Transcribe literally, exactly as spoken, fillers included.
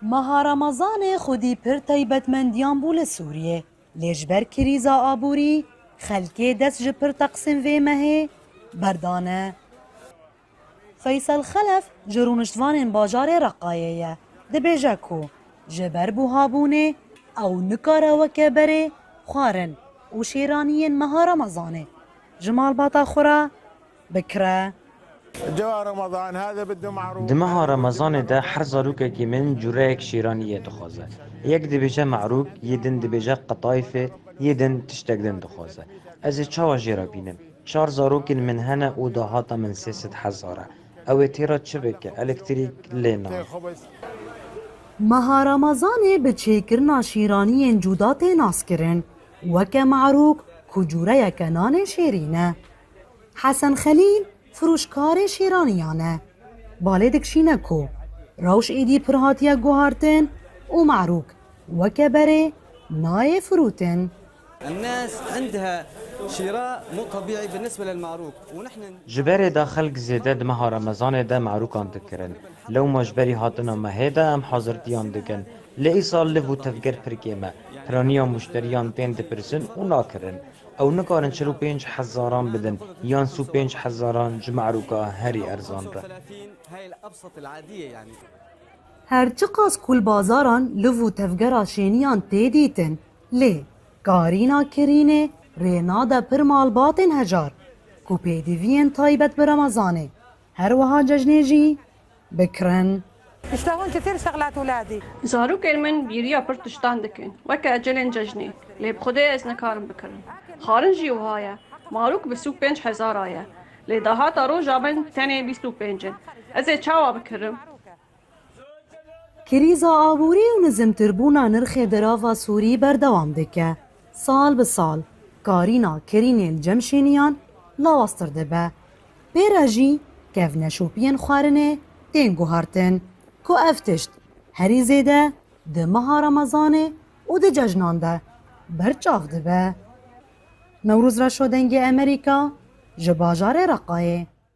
Meha Remezanê xwedî pir taybetmendiyan bû li Sûriyê, lê ji ber krîza aborî xelkê dest ji pir teqsîm vê mehê berdane. Feysel Xelef ji rûniştvanên bajarê Reqayê ye. Dibêje ku ji ber buhabûnê ew nikare weke berê xwarin û şêraniyên meha Remezanê ji malbata xwe re bikire. جوا رمضان هذا بده معروف. Di meha Remezanê de her zarokekî min cûreyek şêraniyê dixwaze. Yek dibêje merûk, yê din dibêje qetayfê, yê din tiştek din dixwaze. Ez ê çawa jê re bînim? Çar zarokên min hene û dahata min sê sed hezar e. Ew ê tê re çi bike? Elektrîk lê nayê. Meha Remezanê bi çêkirina şîraniyên cuda tê naskirin, weke merûk ku cûreyeke nanê şêrîn e. Hesen Xelîl firûşkarê şêraniyan e. Balê dikişîne ku rewş êdî pir hatiye guhartin û merûk weke berê nayê firûtin. الناس عندها شراء مو طبيعي بالنسبة للمعروك ونحن Ji berê de xelk zêde di meha Remezanê de merûkan dikirin. Lewma ji berî hatina mehê de em hazirtiyan dikin. Lê îsal liv û tevger pir kêm e. Piraniya muşteriyan tên dipirsin û nakirin. Ew nikarin çil û pênc hezaran bidin yan sî û pênc hezaran ji merûka herî erzan re. ثلاثين هاي الأبسط العادية يعني. Her çiqas ku li bazaran liv û tevgera şêniyan tê dîtin, lê karîna kirînê rê nade pir malbatên hejar ku pêdiviyên taybet bi Remezanê, her wiha cejnê jî bikirin. يشتهون كثير شغلات اولادي. Zarokên min bîriya pir tiştan dikin, weke ecelên cejnê, lê bi Xwedê ez nikarim bikirim. Xwarin jî wiha ye, marok bi sî û pênc hezara ye, lê dahata roja min tenê bîst û pênc in. Ez ê çawa bikirim? Krîza aborî û nizimtirbûna nirxê dirava Sûrî berdewam dike. Sal bi sal, karîna kirînê li cem şêniyan lawaztir dibe. Pê re jî kevneşopiyên xwarinê tên guhartin, ku ev tişt herî zêde di meha Remezanê û di cejnan de berçav dibe. Newroz Reşo, Dengê Emerîka, ji bajarê Reqayê.